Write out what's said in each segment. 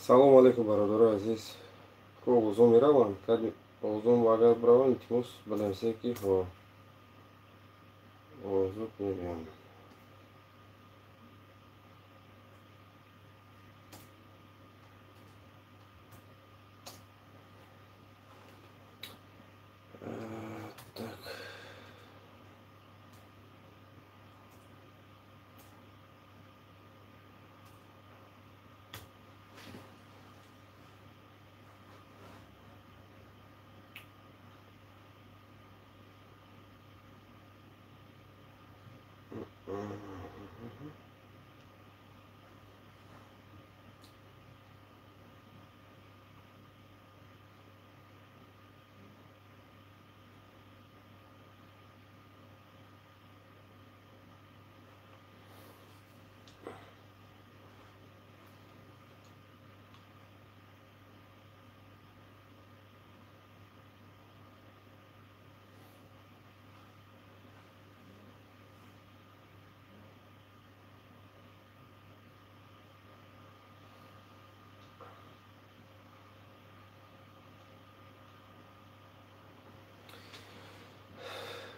Салому алейкум, бародарои азиз. Ку овозон мераванд? Овозон агар бираванд, илтимос, бинависед, ки овозот мебиёнд. Так.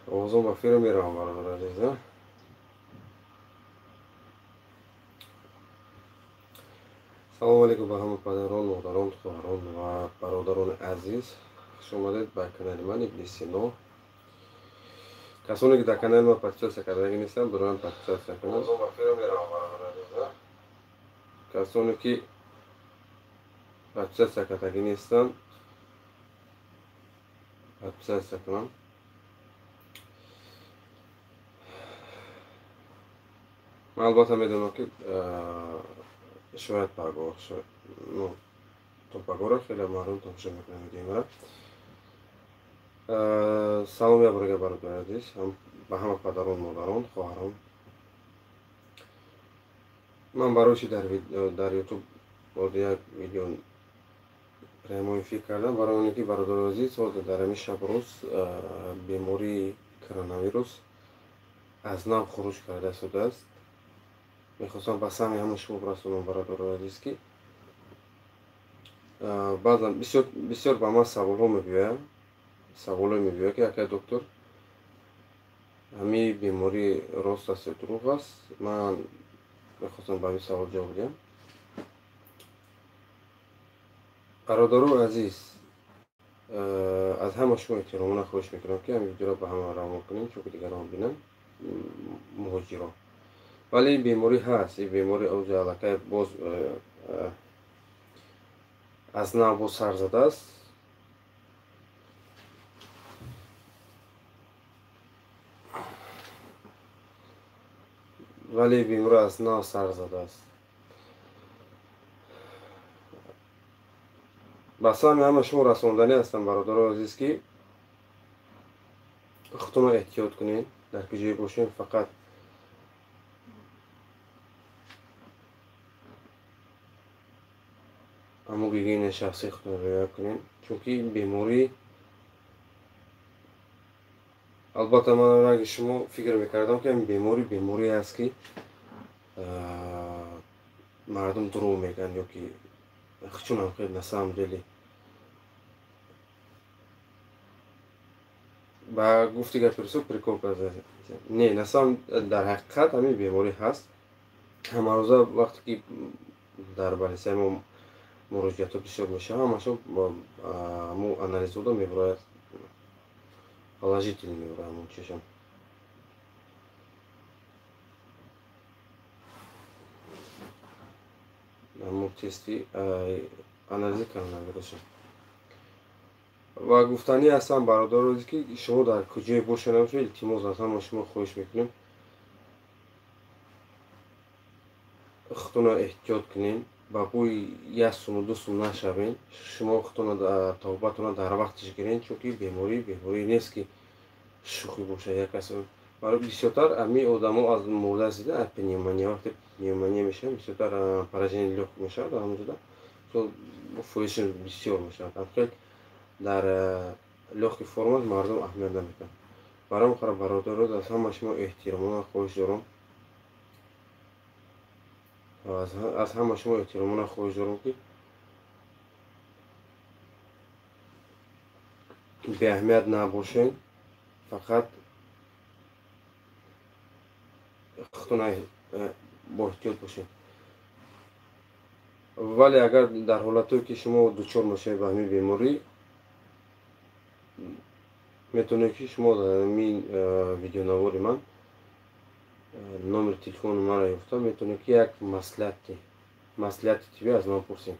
Овозон ба фира меравам, бародари азиз. Салому алейкум ба ҳама падарон, модарон, хоҳарон ва бародарони азиз. Хуш омадед ба канали ман, Ибни Сино. Касоне ки дар канали ман подписаться кардаги нестанд, бироянд, подписаться кунанд. Касоне ки подписаться кардаги нестанд, подписаться кунанд. Ман албатта медонам, ки шояд пагоҳ, ну, то пагоҳро хеле мардум тамошо мекунанд видеои мара. Салом як бор бародари азиз, ба ҳама падарон, модарон, хоҳарон. Ман барои чи дар Ютуб боз як видео прямой эфир кардам? Барои оне ки, бародари азиз, ҳозир дар ҳамин шабрӯз бемории коронавирус аз нав хуруҷ карда истодааст. Мехостам ба самъи ҳама шумо бирасонам, бародарои азиз, ки баъзан бисёр ба ман саволҳо мебиёянд, саволҳое мебиёяд, ки акай доктор, ҳамин беморӣ рост аст ё дурӯғ аст? Ман мехостам ба ҳамин савол ҷавоб диҳам. Бародарои азиз, аз ҳама шумо эҳтиромона хоҳиш мекунам, ки ҳамин видеоро ба ҳама равон кунем, чунки дигарон бинанд, муҳоҷирон. Вале ин беморӣ ҳаст, ин беморӣ ози аллакай боз аз нав боз сар задааст. Вале беморӣ аз нав сар задааст. Ба самъи ҳама шумо расонданӣ ҳастам, бародарои азиз, ки худтонро эҳтиёт кунед, дар ки ҷое бошем, фақат ҳамон гигиенаи шахсии худро риоя кунем, чунки ин беморӣ, албатта, ман ранги шумо фикр мекардам, ки ин беморӣ беморие аст, ки мардум дурӯғ мегӯянд ё ки чунам хел, на самом деле, ба гуфти гапи русо, прикол. Не, на самом, дар ҳақиқат ҳамин беморӣ ҳаст. Ҳамарӯза вақте ки дар больницаи мо муроҷиатҳо бисёр мешавад, ҳамашо ҳамун анализҳода мебирояд, положительный мебирояд ҳамун чишам. Ҳамун тести анализи коронавируса. Ва гуфтанӣ ҳастам, бародаро, ки шумо дар куҷое бошед набошед, илтимос, аз ҳама шумо хоҳиш мекунем, худтонро эҳтиёт кунед, ба бӯи як суму ду сум нашавед. Шумо худтонро, табобатонро дар вақтиш гиред, чунки беморӣ беморӣ нест, ки шӯхӣ бошад. Як кас барои бисёртар ҳамин одамо аз мурда зида пневмония, вақте пневмония мешавад, бисёртар поражение лёгких мешавад, ҳамонҷода фоизшон бисёр мешавад. Хел дар лёгкий форма мардум аҳамият намекунад. Барои он қадр, бародаро, аз ҳама шумо эҳтиромона хоҳиш дорам, аз ҳама шумо эҳтиромона хоҳиш дорам, ки Беаҳамият набошед, фақат худтон бо эҳтиёт бошед. Вале агар дар ҳолатое ки шумо дучор мешавед ба ҳамин беморӣ, метавонед ки шумо дар ҳамин видеонавори ман номери телефони маро ёфта метавонед ки як маслиҳати тиббӣ аз ман пурсед.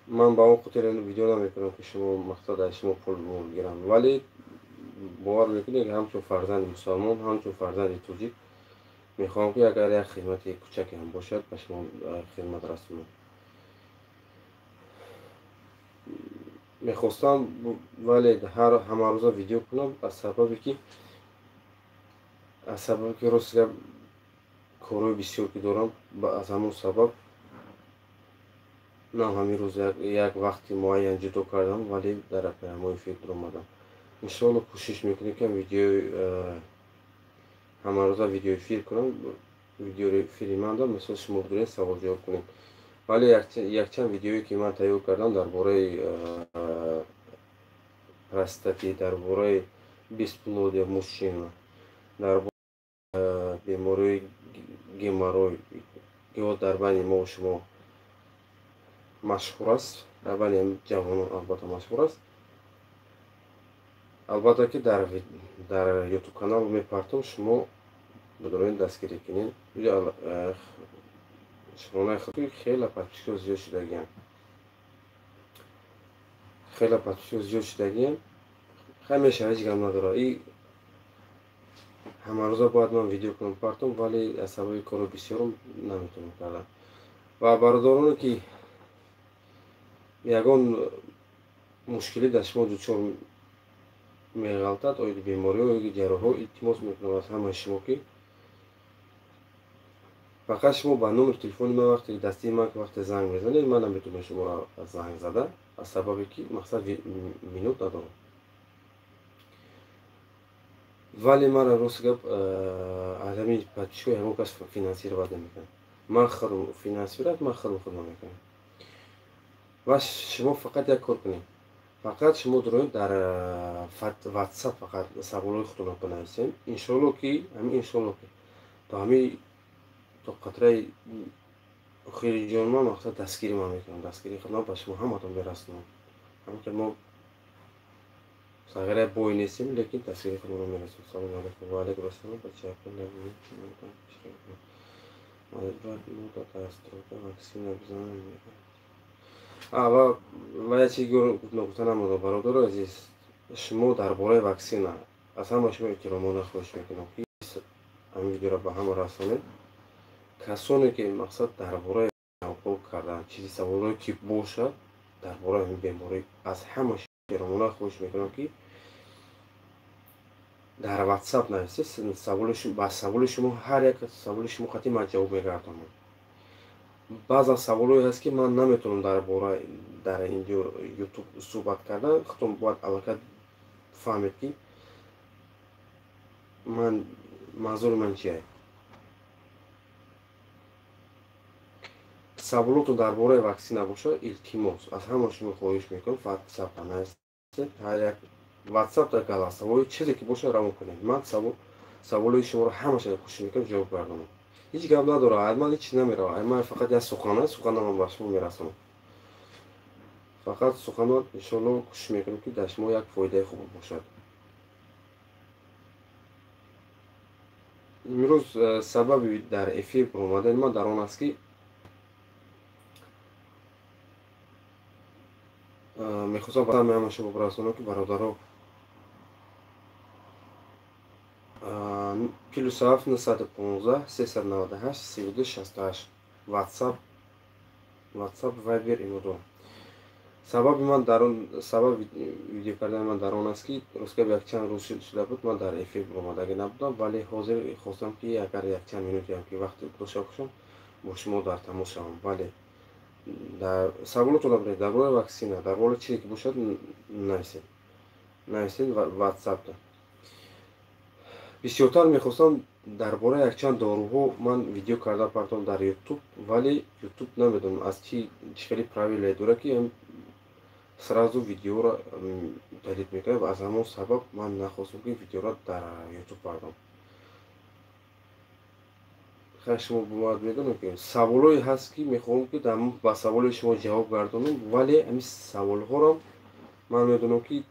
Ман ба он хотир видео намекунам ки шумо мақсад аз шумо пул гирам, вале бовар мекунед, ҳамчун фарзанди мусалмон, ҳамчун фарзанди тоҷик мехоҳам ки агар як хидмати кӯчаке ҳам бошад, ба шумо хидмат расонам. Мехостам, вале ҳар ҳамарӯза видео кунам, аз сабабе ки рост гап корҳои бисёр ки дорам, аз ҳамон сабаб на ҳамин рӯз як вақти муайян ҷудо кардам, вале дар прямой эфир омадам. Иншоалло кӯшиш мекунем ки видеои ҳамарӯза видеоэфир кунам. Видеоэфири ман мисол шумо бидонед, савол ҷавоб кунем. Вале якчанд видеое ки ман тайёр кардам дар бораи простатит, дар бораи бесплодия мужчина, дар бораи бемории геморрой, ки дар байни мо шумо машҳур аст, дар байни ҷавонон албатта машҳур аст. Албатта ки дар ютуб канал мепартом, шумо бидонед, дастгирӣ кунед. Шумонаи худ хеле подписчикҳо зиёд шудагиям, хеле подписчикҳо зиёд шудагиям. Хай мешава, ҳеҷ гап надорад. И ҳамарӯза бояд ман видео кунам партом, вале аз сабаби корҳои бисёрам наметавонам кардан. Ва бародароне ки ягон мушкилӣ дар шумо дучор меғалтад оиди бемориҳо, оиди ҷарроҳҳо, илтимос мекунам аз ҳамаи шумо ки фақат шумо ба номери телефони ман вақте дастии ман вақте занг мезанед, ман наметавонам шуморо занг зада, аз сабабе ки мақсад минут надорам. Вале маро рост гап аз ҳамин подписчикҳои ҳамон кас финансировать намекунам. Ман худам финансировать, ман худам худам мекунам. Ва шумо фақат як кор кунед. Фақат шумо дуроед дар WhatsApp, фақат саволҳои худтонро бинависед. Иншоалло ки ҳамин, иншоалло ки то ҳамин то қатраи охири ҷон ман мақсад дастгирӣ ман мекунам, дастгирии худам ба шумо ҳаматон мерасонам. Ҳамин ки мо сағираи бой нестем, лекин дастгирии худамро мерасонам. Салому алайкум. Ва алайкум ассалом. Ва як чизи гуфта намудам, бародари азиз, шумо дар бораи ваксина аз ҳама шумо эҳтиромона хоҳиш мекунам ки ҳамин видеоро ба ҳама расонед. Касоне ки мақсад дар бораи укол кардан чизи саволое ки бошад дар бораи ҳамин беморӣ, аз ҳама эҳтиромона хоҳиш мекунам ки дар WhatsApp нависед. Ба саволи шумо, ҳар як саволи шумо қатъи ман ҷавоб мегардонам. Баъзан саволое ҳаст ки ман наметавонам дар бораи дар инҷо ютуб суҳбат кардан. Худтон бояд аллакай фаҳмед ки ман манзури ман чие. Саволотон дар бораи ваксина бошад, илтимос аз ҳама шумо хоҳиш мекунам WhatsApp нависед. Ҳар як WhatsApp дар голосовой чизе ки бошад равон кунед. Ман саволои шуморо ҳамаша кӯшиш мекунам ҷавоб гардонам. Ҳеҷ гап надорад, аз ман ҳеҷ чиз намеравад. Аз ман фақат як сухан аст, суханам ман ба шумо мерасонам. Фақат суханот иншоалло кӯшиш мекунам ки дар шумо як фоидаи хуб бошад. Имрӯз сабаби дар эфир баромадани ман дар он аст ки мехостам ба ҳама шумо бирасонам ки бародаро, +7 915 398 32 68 WhatsApp, Viber имодо. Сабаби ман дар он, сабаби видео кардани ман дар он аст ки рост гап якчанд рӯз шуда буд ман дар эфир баромадагӣ набудам, вале ҳозир хостам ки агар якчанд минутиам ки вақт дошта бошам бо шумо дар тамос шавам. Вале дар саволотонро бинед дар бораи ваксина, дар бораи чизе ки бошад нависед, нависед WhatsApp-да. Бисёртар мехостам дар бораи якчанд доруҳо ман видео карда партом дар ютуб, вале ютуб намедонам аз чӣ хеле правилае дорад ки сразу видеоро удалить мекунад ва аз ҳамон сабаб ман нахостам, ки видеоро дар Ютуб бардорам. Хай, шумо бояд медонед, ки саволое ҳаст, ки мехоҳам, ки ба саволи шумо ҷавоб гардонам, вале ҳамин саволҳоро ман медонам, ки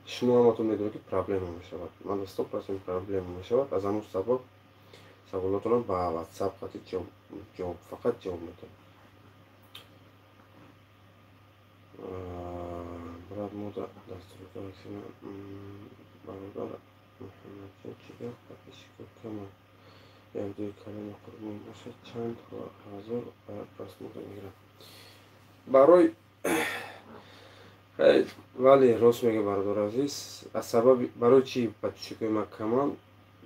шумо ҳаматон медонед, ки проблема мешавад. Ман 100% проблема мешавад. Аз ҳамон сабаб саволотонро ба WhatsApp қати ҷавоб, фақат ҷавоб медиҳам. Брат, мо дастурка бародар Муҳаммадҷон, чӣ гап, подписчико кама, як дуи каломи қурбон бошад, чанд ҳазор просмотр мегирад барои. Вале рост мега, бародар азиз, аз сабаби барои чӣ подписчикои ман каманд?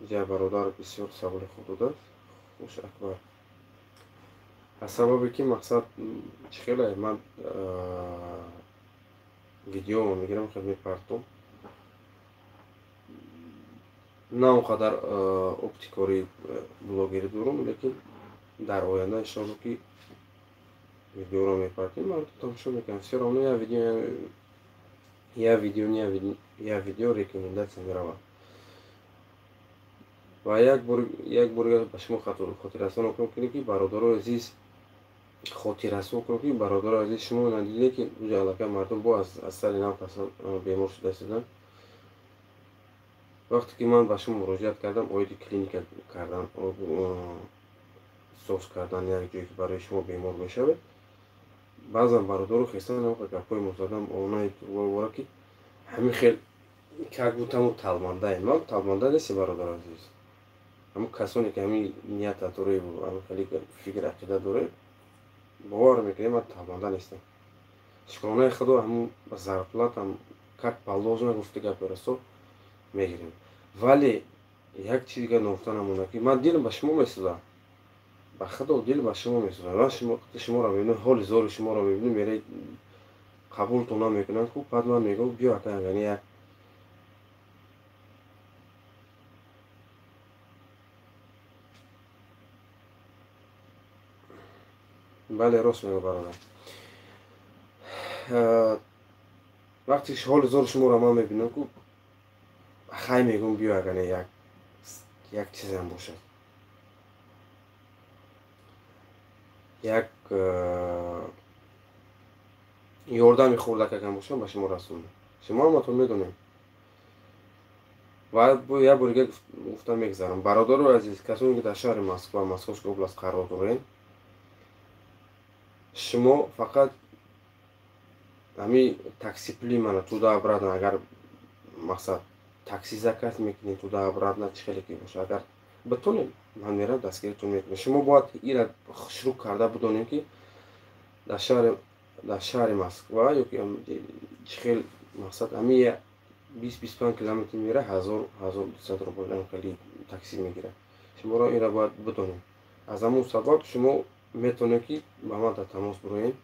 Ҷа бародар бисёр саволи хуб додааст, хуш акбар. Аз сабабе ки мақсад чӣ хеле ман видеомо мегирам, хел мепартом, на он қадар опыти кори блогерӣ дорам, лекин дар оянда иншоалло, ки видеоро мепартем, мардум тамошо мекунанд. Все равно я видео, я видео, не я видео рекомендация меравад. Ва як бор ба шумо хотиррасон кунем, ки бародарои азиз, хотиррасон кунем, ки бародарои азиз, шумо надидед, ки уҷа аллакай мардум бо аз сари нав касан бемор шуда истоданд. Вақте ки ман ба шумо муроҷиат кардам оиди клиника кардан, соз кардан як ҷое, ки барои шумо бемор мешавед, баъзан бародару хестан гапҳои мо задам, онаи вора, ки ҳамин хел как будто мо талмандаем. Ман талманда нестем, бародар азиз. Ҳамон касоне ки ҳамин нията доред, ҳамин хеле фикр ақида доред, бовар мекунед, ман талманда нестам. Шукронаи худо, ҳамун зарплатам как положено, гуфти гапи расо, мегирем. Вале як чиз дига ногуфта намонда, ки ман дилам ба шумо месӯзад, ба худо, дил ба шумо месӯзад. Ман шуморо мебинам, ҳоли зори шуморо мебинам, меред, қабултон намекунанд ку. Баъд ман мегӯям, биё, ака, яъне як бале, рост мегӯ, бародар. Вақте ҳоли зори шуморо ман мебинам ку, хай, мегӯм, биё, агане як чизам бошад, як ёрдами хурдакакам бошам, ба шумо расонам. Шумо ҳаматон медонем. Ва як бори дига гуфта мегзарам, бародарои азиз, касоне ки дар шаҳри Москва, Московская область қарор доред, шумо фақат ҳамин такси пули мана туда обратно, агар мақсад такси заказ мекунед туда обратно, чӣ хеле ки боша, агар битонем, ман мерам, дастгиритон мекунем. Шумо бояд ира шурӯъ карда бидонем, ки дар шаҳри Москва ё ки чӣ хел мақсад ҳамин 20-25 километр мера, 1000, 1200 рубл хеле такси мегирад. Шуморо инро бояд бидонем. Аз ҳамон сабаб шумо метавонед, ки ба ман дар тамос бироед.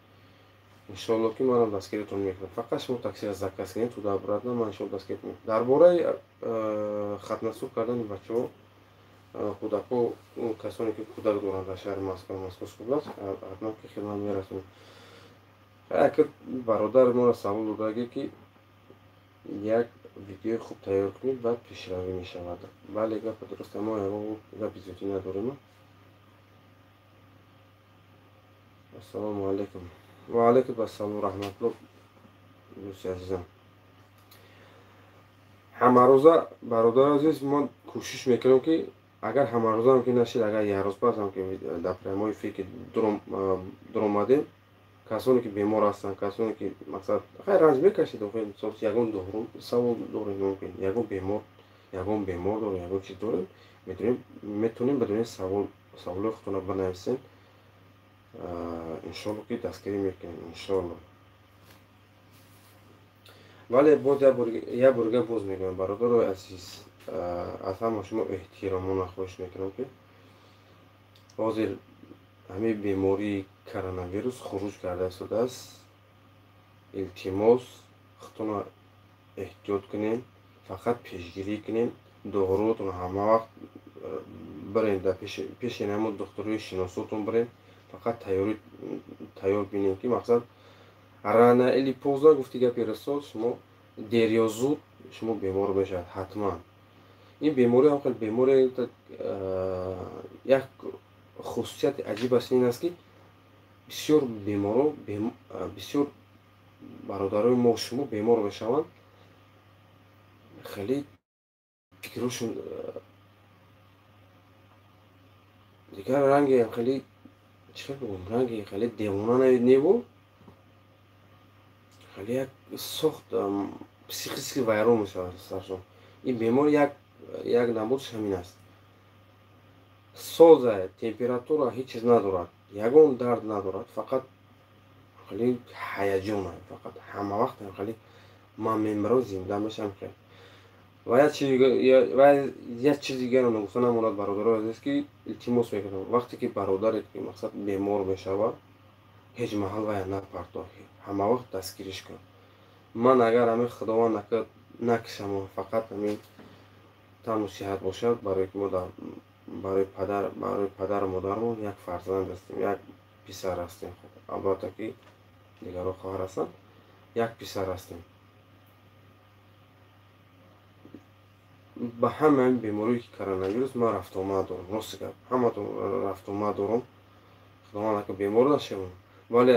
Иншоалло, ки манам дастгиритон мекунам. Фақат шумо таксиро заказ кунед туда обратно, ман иншоалло дастгиритон мекунам. Дар бораи хатнасур кардани бачаҳо, кӯдакҳо, касоне ки кӯдак доранд дар шаҳри Москва, Московская область, ҳатман ки хидмат мерасонем. Як бародар моро савол додагӣ, ки як видеои хуб тайёр кунед, баъд пешравӣ мешавад. Бале, гапа дуруст, мо ягон гапи зиёдӣ надорем. Ассалому алайкум. Ва алайкум ассалом, раҳматулло, дӯсти азизам. Ҳамарӯза, бародари азиз, ман кӯшиш мекунам, ки агар ҳамарӯзаам ки нашид, агар як рӯз пасам ки дар прямой эфир ки дуромадем, касоне ки бемор ҳастанд, касоне ки мақсад хай ранҷ мекашед, ягон дору савол дорем, мумкин ягон бемор дорем, ягон чиз дорем, метавонем бидуни савол саволои худтонро бинависем. Иншоалло, ки дастгирӣ мекунем, иншоалло. Вале боз як бор дига боз мегӯям, бародарои азиз, аз ҳама шумо эҳтиромона хоҳиш мекунам, ки ҳозир ҳамин бемории коронавирус хуруҷ карда истодааст. Илтимос, худтонро эҳтиёт кунем, фақат пешгирӣ кунем. Доруотон ҳама вақт бирен, дар пеши ҳамон духтурои шиносотон бирен, фақат тайёр бинем, ки мақсад Рано или поздно, гуфти гапи расол, шумо дер ё зуд шумо бемор мешавад ҳатман. Ин беморӣ ҳам хел беморӣ як хусусияти аҷиб аст, ин аст ки бисёр беморо, бисёр бародарои мо шумо бемор мешаванд, хеле фикрушон дигар ранги хеле чӣ хел бигӯм, ранги хеле девона неву хеле як сохт психически вайрон мешавад саршон. Ин бемор як намудаш ҳамин аст. Соза, температура ҳеҷ чиз надорад, ягон дард надорад, фақат хеле ҳаяҷон, фақат ҳама вақт хеле ман мемирам, зинда мешавам. Ва як чизи дигаро нагуфта намонад, бародарои азиз, ки илтимос мекунам, вақте ки бародаре ки мақсад бемор мешавад, ҳеҷ маҳал вая напартоҳ, ҳама вақт дастгириш кун. Ман агар ҳамин Худованд накишам, фақат ҳамин тану сиҳат бошад, барои ки мо барои падар, барои падару модармон як фарзанд ҳастем, як писар ҳастем. Албатта ки дигарро хоҳар ҳастанд, як писар ҳастем. Ба ҳамаи беморие ки коронавирус ман рафтуомад дорам, рости гап, ҳаматон рафтуомад дорам. Худованд ака бемор нашавам, вале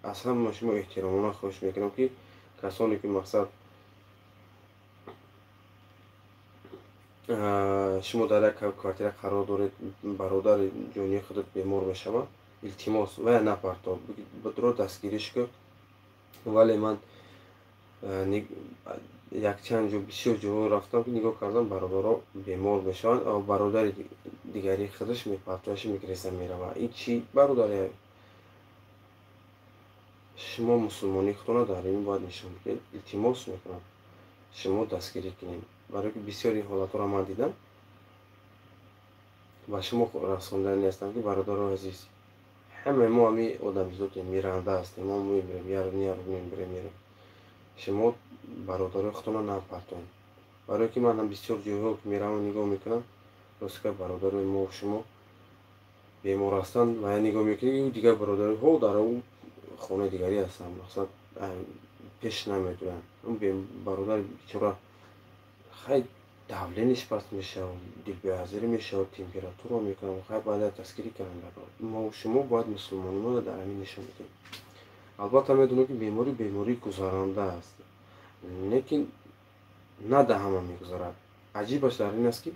аз ҳама шумо эҳтиромона хоҳиш мекунам, ки касоне ки мақсад шумо дар як квартира қарор доред, бародари ҷонии худат бемор мешавад, илтимос вая напартоб, бадро дастгириш кун. Вале ман якчанд ҷо, бисёр ҷоҳо рафтам, ки нигоҳ кардам, бародаро бемор мешаванд, бародари дигари худаш мепартояш, мегиреза меравад. Ин чӣ бародаре? Шумо мусулмонии худтонро дар ин бояд нишон бидиҳед. Илтимос мекунам, шумо дастгирӣ кунед, барои ки бисёри ҳолатҳоро ман дидам. Ба шумо расондани ҳастам, ки бародарои азиз, ҳамаи мо ҳамин одамизодем, миранда ҳастем, мо мемирем, яру яру мемирем, мерем. Шумо бародарои худтонро напартоед, барое ки ман ҳам бисёр ҷойҳо ки меравам, нигоҳ мекунам, ростика бародарои мо шумо бемор ҳастанд ва нигоҳ мекунӣ, дигар бародарҳо дар ӯ хонаи дигарӣ ҳастанд, мақсад пеш наметоянд. Бародари бечора хай давлениаш паст мешавад, дилбеазирӣ мешавад, температура мекунад, хай бояд дастгирӣ кунанд. Мо шумо бояд мусулмониро дар ҳамин нишон бидиҳем. Албатта медонем, ки беморӣ бемории гузаранда аст, лекин на да ҳама мегузарад. Аҷибаш дар ин аст, ки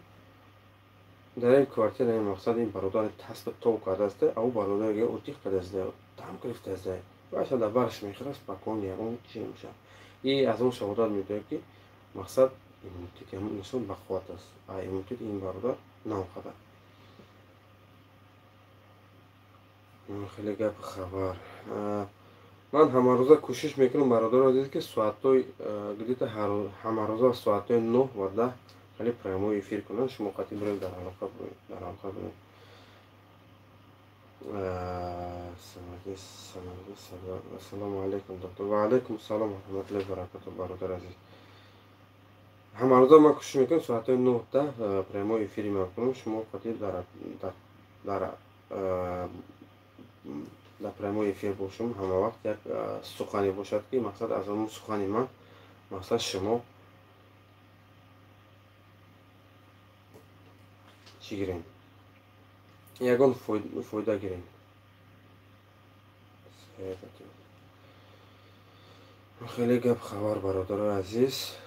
дар ин квартира ин мақсад ин бародар таспа тов кардааст, а ӯ бародари дигар отиқ кардааст, дам гирифтааст, баша дар барш мехӯрад, спокойно ягон чиз мешавад. И аз он шаҳодат медиҳад, ки мақсад иммунитети ҳамон инсон бақувват аст, а иммунитети ин бародар на он қадар. Хеле гап хабар. Ман ҳамарӯза кӯшиш мекунам, бародаро азиз, ки соатҳои где-то ҳамарӯза соатҳои 9 ва 10 хеле прямой эфир кунам, шумо қатъи бурем, дар алоқа бурем, дар алоқа бурем. Ассалому алайкум, доктор. Ва алайкум ассалом ва раҳматуллоҳи ва баракатуҳ, бародар азиз. Ҳамарӯза ман кӯшиш мекунам соатҳои 9 10 прямой эфири ман кунам, шумо қатъи дар прямой эфир бошум, ҳама вақт як сухане бошад, ки мақсад аз он сухани ман мақсад шумо чӣ гирем, ягон фойда гирем. Хеле гап хабар, бародарои азиз.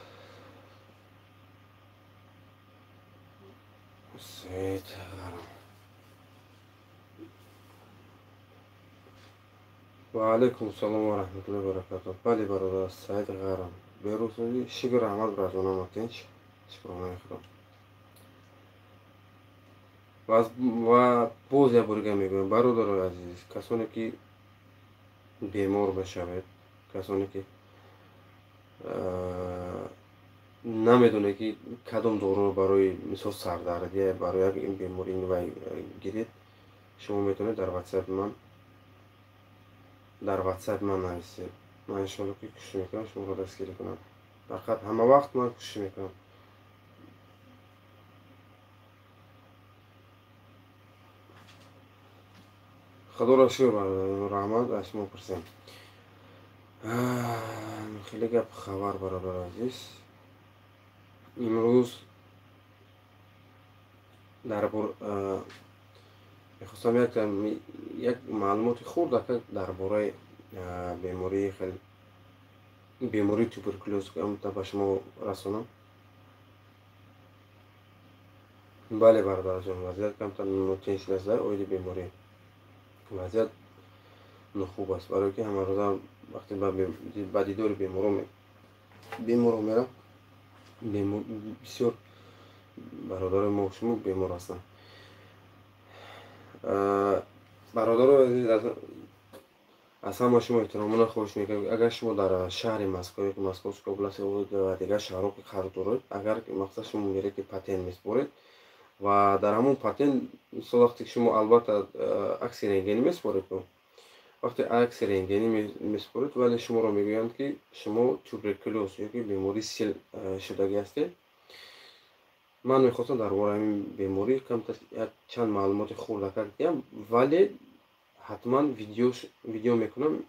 Ва алайкум ассалом ва раҳматуллоҳи ва баракатуҳ. Бале, бародар Саид Ғарам, берӯз шукр, раҳмат бразонам, атинч шукронаи Худо. Ва боз як бор дига мегӯям, бародарои азиз, касоне ки бемор мешавед, касоне ки намедонед, ки кадом доруро барои мисол сардардия, барои як ин беморӣ вай гиред, шумо метавонед дар ватсапи ман, дар ватсап ман нависед. Ман иншоалло ки кӯшиш мекунам шуморо дастгирӣ кунам. Фақат ҳама вақт ман кӯшиш мекунам. Худоро шукр, бародарон, раҳмат аз шумо пурсем. Хеле гап хабар, бародари азиз. Имрӯз дар мехостам як маълумоти хурдака дар бораи бемории бемории туберкулёз ба шумо расонам. Бале, бародарҷон, вазъият камтар нотинч аст. Оиди беморӣ вазъият нохуб аст, барое ки ҳамарӯза вақте ба дидори беморо мерам, бисёр бародарои мо шумо бемор ҳастанд. Бародарои азиз, аз ҳама шумо эҳтиромона хоҳиш мекунам, агар шумо дар шаҳри Москва ёки Московская область ва дигар шаҳрҳо ки қарор доред, агар мақсад шумо меред ки патент месупоред ва дар ҳамон патент, мисол, вақте ки шумо албатта акси рентгенӣ месупоред, вақте акси рентгенӣ месупоред, вале шуморо мегӯянд, ки шумо туберкулёз ёки бемории сил шудагӣ ҳастед. Ман мехостам дар бораи ҳамин беморӣ камтар як чанд маълумоти хурдакак диҳам, вале ҳатман видео мекунам,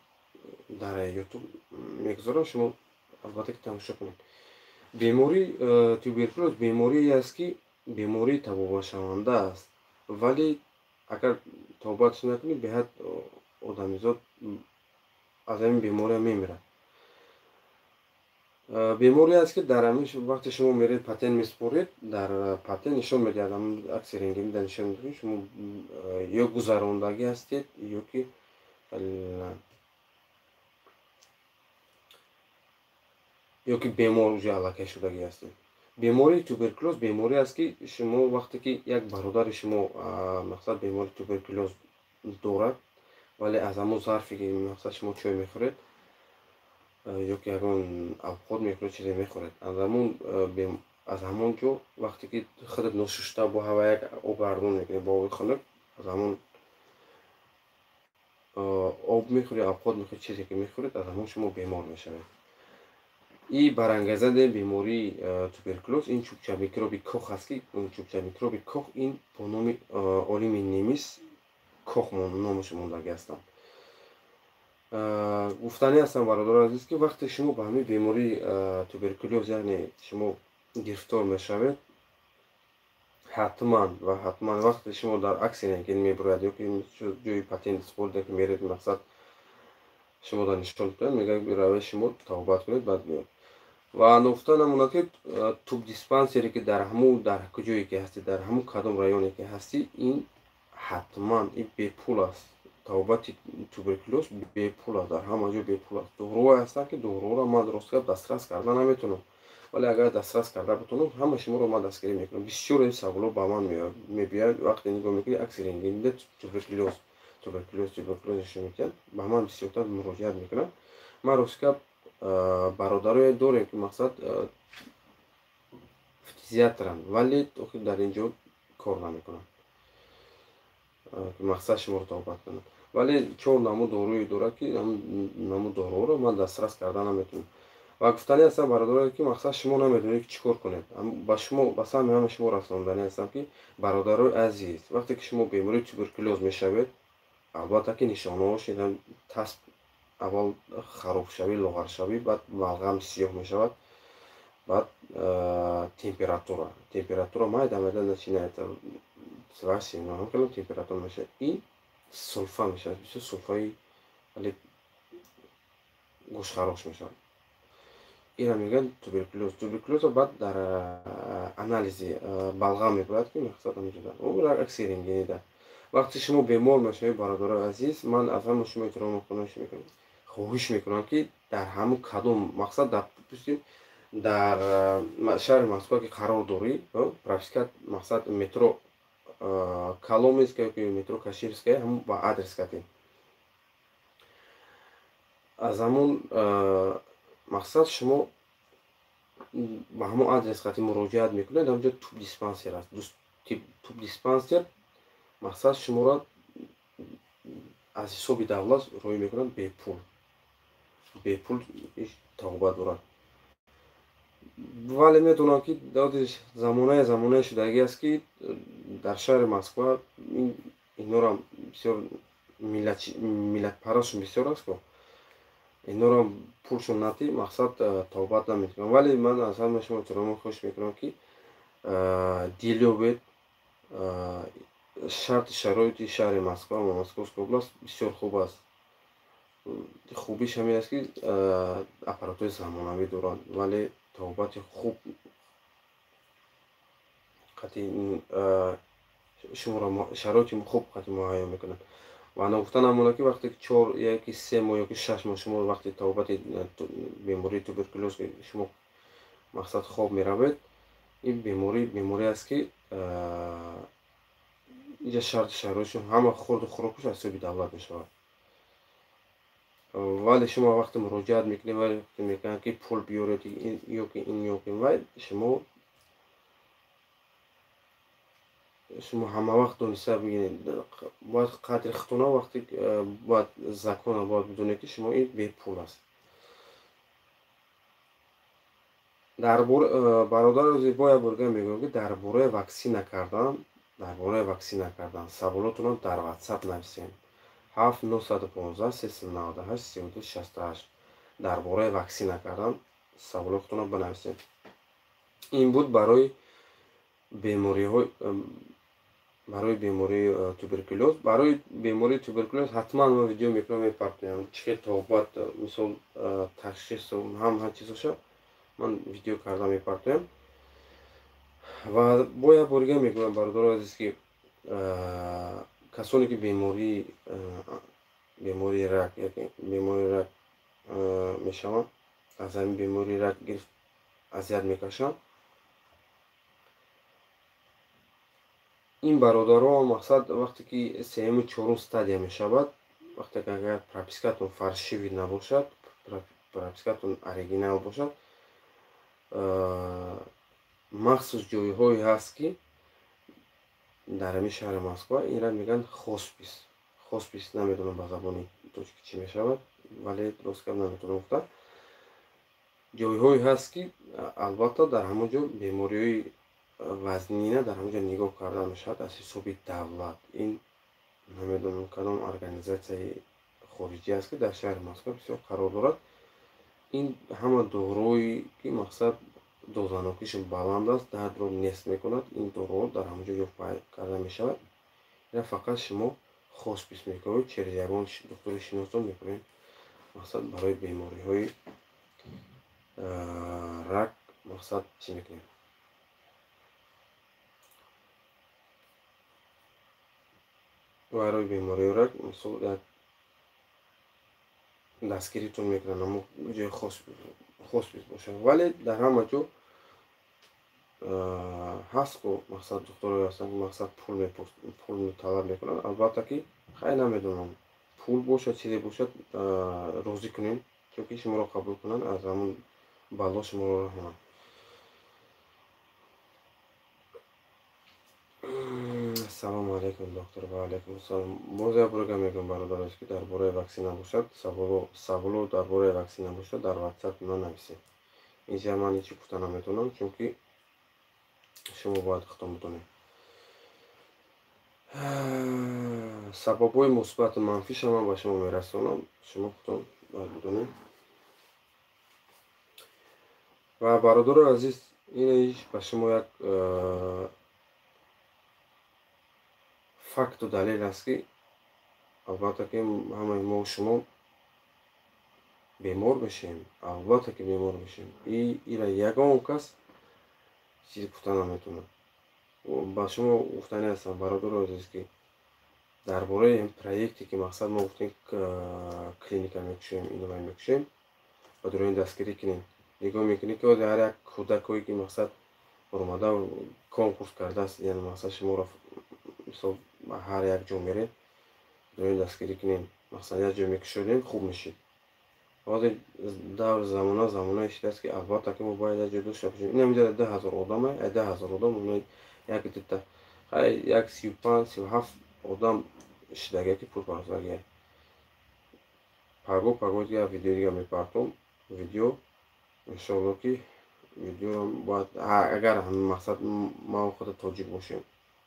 дар Ютуб мегузорам, шумо албатта ки тамошо кунед. Бемории туберкулёз беморие аст, ки бемории табобатшаванда аст, вале агар табобатш накунӣ, беҳад одамизод аз ҳамин бемория мемирад. Беморие аст, ки дар ҳамин вақте шумо меред, патент месупоред, дар патент нишон медиҳад, ҳамин акси рентгенӣ дар нишон медиҳад, шумо ё гузарондагӣ ҳастед, ёки бемор уже аллакай шудагӣ ҳастед. Бемории туберкулёз беморие аст, ки шумо вақте ки як бародари шумо, мақсад, бемории туберкулёз дорад, вале аз ҳамон зарфе ки, мақсад, шумо чой мехӯред ёки ягон авқот мехӯред, чизе мехӯред, аз ҳамон ҷо вақте ки худат ношушта бо ҳава як обгардон мекунӣ бо оби хунук, аз ҳамон об мехӯред, авқот мехӯред, чизе ки мехӯред, аз ҳамон шумо бемор мешавед. И барангезандаи бемории туберкулёз ин чӯбча микроби Кох аст, ки чӯбча микроби Кох ин бо номи олими немис Кох номаш мондагӣ ҳастанд. Гуфтанӣ ҳастам, бародари азиз, ки вақте шумо ба ҳамин бемории туберкулёз, яъне шумо гирифтор мешавед, ҳатман ва ҳатман вақте шумо дар акси рентген мебурояд ёки ҷои патент супорида ки меред, мақсад, шумо дар нишон медиҳанд, мегӯянд, равед, шумо табобат кунед, баъд биёед. Ва ногуфта намонад, ки тубдиспансере ки дар ҳамун дар куҷое ки ҳастӣ, дар ҳамун кадом районе ки ҳастӣ, ин ҳатман ин бепул аст. Табобати туберкулёз бепул аст, дар ҳама ҷо бепул аст. Доруҳое ҳастанд, ки доруҳоро ман, рост гап, дастрас карда наметавонам, вале агар дастрас карда битавонам, ҳама шуморо ман дастгирӣ мекунам. Бисёр ин саволҳо ба ман мебиёяд. Вақте нигоҳ мекунӣ, акси рентгенида туберкулёз, туберкулёз, туберкулёз нишон медиҳанд, ба ман бисёртар муроҷиат мекунанд. Ман, рост гап, бародарое дорем, ки, мақсад, фтизиатранд, вале охир дар ин ҷо кор намекунанд, ки, мақсад, шуморо табобат кунанд. Вале чор намуд доруе дорад, ки намуд доруҳоро ман дастрас карда наметавонам. Ва гуфтанӣ ҳастам, бародарое, ки, мақсад, шумо намедонед, ки чӣ кор кунед. Ба шумо, ба саҳми ҳама шумо расонданӣ ҳастам, ки, бародарои азиз, вақте ки шумо бемории туберкулёз мешавед, албатта ки нишонаҳош тасб, аввал харобшавӣ, лоғаршавӣ, баъд балғам сиёҳ мешавад, баъд температура майда майда начинает температура мешавад и сулфа мешавад, бисёр сулфаи, вале гӯшхарош мешавад. Ира мегӯянд туберкулёз. Туберкулёзо баъд дар анализи балғам мебурад, ки, мақсад, акси рентгенида. Вақте шумо бемор мешавед, бародарои азиз, ман аз ҳама шумо эҳтиром мекунам, хоҳиш мекунам, ки дар ҳамун кадом, мақсад, допустим, дар шаҳри Москва ки қарор дорӣ, прописка, мақсад, метро Коломенская ёки метро Каширская, ҳамун ба адрес кардем, аз ҳамун, мақсад, шумо ба ҳамон адрес қати муроҷиат мекунед, ҳамҷо тубдиспансер аст. Тубдиспансер, мақсад, шуморо аз ҳисоби давлат роҳӣ мекунанд бепул, бепул табобат дорад. Вале медонам, ки замонае шудагӣ аст, ки дар шаҳри Москва инорам бисёр миллатпарастшон бисёр аст ко. Инора пулшон натӣ, мақсад тавбат намекунам. Вале ман аз ҳама шумо эҳтиромо хоҳиш мекунам, ки дил ёбед. Шарти шароити шаҳри Москва ва Московская область бисёр хуб аст. Хубиш ҳамин аст, ки аппаратҳои замонавӣ доранд, вале тавбати хуб қатъи шуморо шароити хуб қатъи муҳайё мекунанд. Ва ногуфта намонад, ки вақте ки 4 яки 3 моҳ ёки 6 моҳ шумо вақти тавбати бемории туберкулёз шумо мақсад хоб меравед, ин беморӣ беморӣ аст, ки инҷа шарти шароитшон ҳама хурду хӯрокаш аз ҳисоби давлат мешавад. Вале шумо вақте муроҷиат мекунед, вақте мекунанд, ки пул биёред ёки ин ёки вай, шумо ҳама вақт дониста бигиред, бояд қадри худтона вақте бояд закона бояд бидонед, ки шумо ин бепул аст. Дар бародари бо як борга мегӯям, ки дар бораи ваксина кардан, дар бораи ваксина кардан саволотонро дар WhatsApp нависем. 7 915 398 32 68. Дар бораи ваксина кардан саволотонро бинависем. Ин буд барои бемориҳои, барои бемории туберкулёз. Барои бемории туберкулёз ҳатман ман видео мекунам, мепартоям. Чӣ хел тобат, мисол, ташхис ҳам ҳар чизоша ман видео карда мепартоям. Ва бо як бор дига мегӯям, бародарои азиз, ки касоне ки бемории рак, бемории рак мешаванд, аз ҳамин бемории рак гирифт азият мекашанд, ин бародаро мақсад вақте ки сеюму чорум стадия мешавад, вақте ки агар пропискатон фальшивый набошад, пропискатон оригинал бошад, махсус ҷойҳое ҳаст, ки дар ҳамин шаҳри Москва инра мегӯянд хоспис. Хоспис намедонам ба забони тоҷикӣ чӣ мешавад, вале рост гап наметавонам гуфта. Ҷойҳое ҳаст, ки албатта дар ҳамон ҷо бемориҳои вазнина дар ҳамон ҷо нигоҳ карда мешавад аз ҳисоби давлат. Ин намедонам кадом организатсияи хориҷӣ аст, ки дар шаҳри Москва бисёр қарор дорад. Ин ҳама дорое ки мақсад дозанокиш баланд аст, дардро нест мекунад, ин доруҳо дар ҳамон ҷо ёфт карда мешавад. Ина фақат шумо хоспис мекунед, через ягон духтури шиносон мекунед, мақсад барои бемориҳои рак мақсад чӣ мекунем. Барои бемориҳои рак мисол як дастгиритон мекунанд, амо ҷои хоспис бошад. Вале дар ҳама ҷо ҳаст ку мақсад духтурое ҳастанд, ки мақсад пул талаб мекунанд. Албатта ки хай намедонам, пул бошад, чизе бошад, розӣ кунем, чунки шуморо қабул кунанд, аз ҳамон бало шуморо раҳонанд. Салому алайкум, доктор. Ва алайкум салом. Боз як бор мегӯям, бародароз, ки дар бораи ваксина бошад, саволо дар бораи ваксина бошад, дар WhatsApp нанависед. Инҷа ман ҳеҷ гуфта наметавонам, чунки шумо бояд худтон бидонед. Сабабҳои мусбату манфиша ман ба шумо мерасонам, шумо худтон бояд бидонед. Ва бародарои азиз, ин ба шумо як факту далел аст, ки албатта ки ҳамаи мо шумо бемор мешавем, албатта ки бемор мешавем. Ира ягон кас чизе гуфта наметавонад. Ба шумо гуфтанӣ ҳастам, бародарои азиз, ки дар бораи ин проекте ки мақсад мо гуфтем клиника мекушоем, инова мекушоем, ба дурои дастгирӣ кунем. Нигоҳ мекунед, ки ҳар як кӯдакое ки мақсад омада конкурс кардааст, яъне мақсад шуморо мисол ҳар як ҷо меред, дурои дастгирӣ кунем, мақсад як ҷо мекушодем, хуб мешид. Ҳозир давр замона замонаи шидааст, ки албатта ки мо бояд як ҷо дошта бошем. Ин ҳаминҷо 10 000 одаме, 10 000 одам як дута, хай як 35, 37 одам шидагия, ки пул парасагия. Паго паго дига видео дига мепартом, видео иншоалло, ки видеоро бояд агар ҳамин мақсад ма худа тоҷик бошем,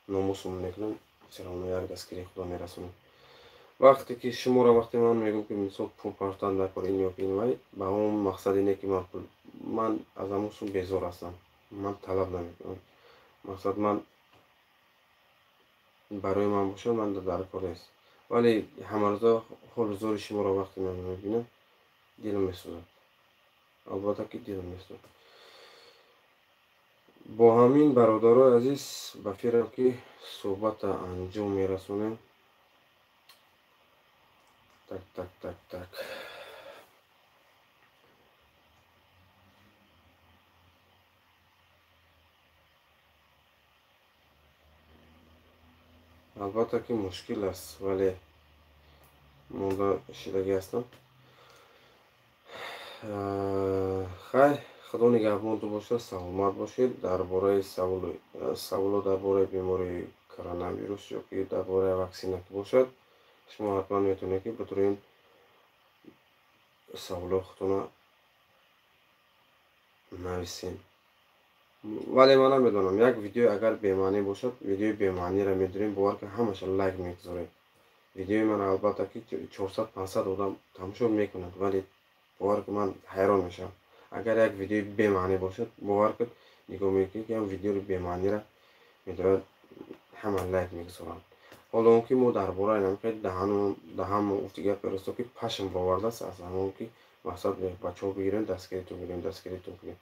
номусумон мекунам, все равно як дастгирии худо мерасонем. Вақте ки шуморо вақте ман мегӯм, ки мисол пул партан накор ин ё ин вай, ба он мақсаде не ки ман пул, ман аз ҳамон сум безор ҳастам, ман талаб намекунам. Мақсад ман барои ман бошад, ман дар кор нест. Вале ҳамарӯза ҳолу зори шуморо вақте ман мебинам, дилам месӯзад. Албатта ки дилам месӯзад. Бо ҳамин бародарои азиз ба фикрам ки суҳбатро анҷом мерасонем. Так, так, так, так. Албатта ки мушкил аст, вале монда шидагӣ ҳастам. Хай, худо нигаҳбонтон бошад, саломат бошед. Дар бораи саволо дар бораи бемории коронавирус ё ки дар бораи ваксина ки бошад, шумо ҳатман метавонед ки битавонед саволои худтонро нависед. Вале ман намедонам, як видео агар бемаънӣ бошад, видеои бемаъниро медорем, бовар ки ҳамаша лайк мегузоред. Видеои ман албатта ки 400-500 одам тамошо мекунад, вале бовар ки ман ҳайрон мешавам. Агар як видеои бемаънӣ бошад, бовар кунед, нигоҳ мекунед ки ҳам видеои бемаъниро медорад, ҳама лайк мегузоранд. Ҳоло он ки мо дар бораи намехоҳем даҳанмо гуфти гапи росто ки пашм бовардааст аз ҳамон ки мақсад бачаҳо бигирем, дастгиритон кунем, дастгиритон кунем.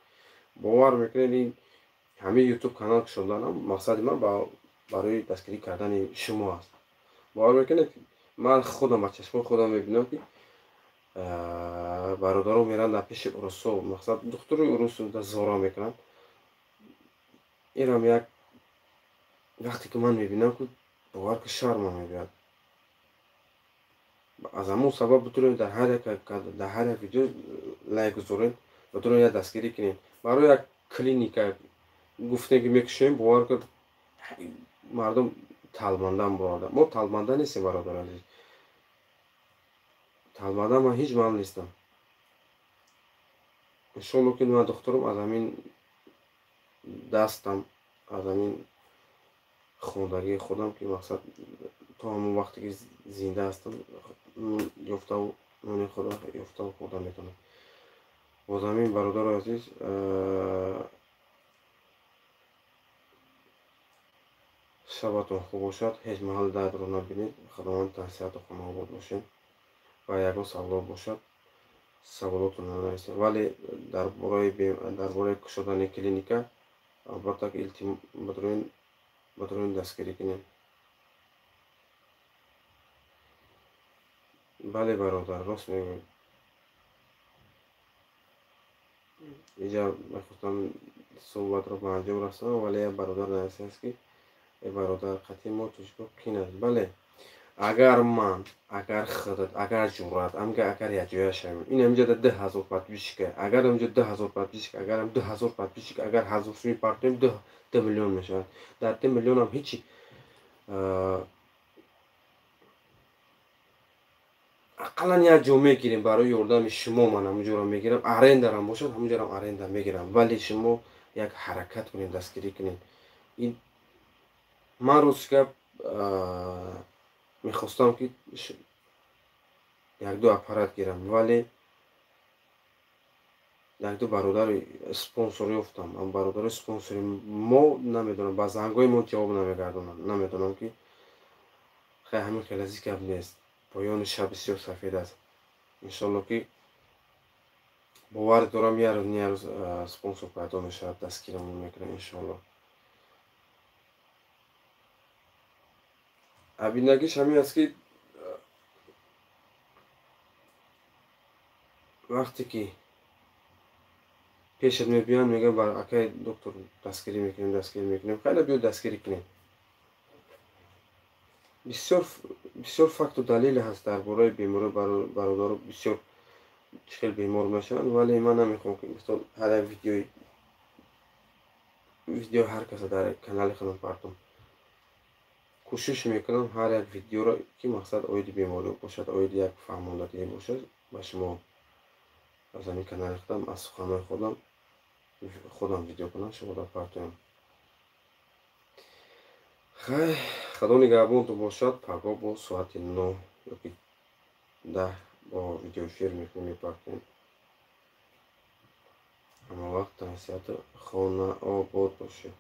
Бовар мекунед, ин ҳамин ютуб канал кушоданам мақсади ман барои дастгирӣ кардани шумо аст. Бовар мекунед, ман худам ба чашмои худам мебинам ки бародарон меранд дар пеши урусо, мақсад духтури урус зора мекунанд. Инам як вақте ки ман мебинам ки бовар ки шармам мебиёд. Аз ҳамон сабаб битавонед дар ҳар як видео лайк гузоред, битавонед як дастгирӣ кунед. Барои як клиника гуфтем ки мекушоем, бовар кунед мардум талбандан бародар. Мо талбанда нестем, бародари азиз. Талбанда ман ҳеҷ маҳал нестам. Иншоалло ки ман духтурам аз ҳамин дастам, аз ҳамин хондагии худам ки мақсад то ҳамон вақте ки зинда ҳастам ёфтаву нони худро ёфтаву хӯрда метавонам. Боз ҳамин бародари азиз, шабатон хуб бошад, ҳеҷ маҳал дардро набинед, худованд тансиҳату хонаобод бошед ва ягон саволо бошад саволотонро нависед. Вале дар бораи кушодани клиника албатта ки битавонед дастгирӣ кунед. Бале бародар, рост мегӯед. Инҷа мехостам суҳбатро ба анҷом расонам, вале як бародар нависааст ки э бародар, қатъи мо тоҷико қин аст. Бале, агар ман, агар худат, агар ҷуръат, агар якҷоя шавем, ин ҳаминҷа 2000 подписчика, агар ҳаминҷа 2000 подписчика, агар ҳам 2000 подписчика, агар 1000 суми партоем, 2 миллион мешавад. Дар 2 миллионам ҳечи ақаллан як ҷо мегирем барои ёрдами шумо. Ман ҳамунҷоро мегирам, арендарам бошад, ҳамунҷорам аренда мегирам. Вале шумо як ҳаракат кунед, дастгирӣ кунед. Ин ман рости гап мехостам ки як-ду аппарат гирам, вале як-ду бародари спонсор ёфтам. Бародари спонсори мо намедонам, ба зангҳои мо ҷавоб намегардонанд. Намедонам ки хай ҳамин хел азиз гап нест. Поёни шаб бисёр сафед аст. Иншоалло ки бовар дорам, як рӯз не як рӯз спонсор пайдо мешавад, дастгирамон мекунад иншоалло. Абинагиш ҳамин аст ки вақте ки пешат мебиёянд, мегӯянд бар акай доктор дастгирӣ мекунем, дастгирӣ мекунем. Хайла биё дастгирӣ кунем. Бисёр бисёр факту далел ҳаст дар бораи беморӣ бародаро, бисёр чӣ хел бемор мешаванд, вале ман намехоҳам ки мисол ҳар як видео ҳар каса дар канали худам партом. Кӯшиш мекунам ҳар як видеоро ки мақсад оиди беморӣ бошад, оиди як фаҳмондадиҳӣ бошад, ба шумо аз ҳамин канали худам, аз суханҳои худам видео кунам, шуморо партоям. Хай, худо нигаҳбонтон бошад. Пагоҳ бо соати 9. Ёки 10 бо видеоэфир мекунем, мепартем. Ҳама вақт тансиҳату хона обод бошед.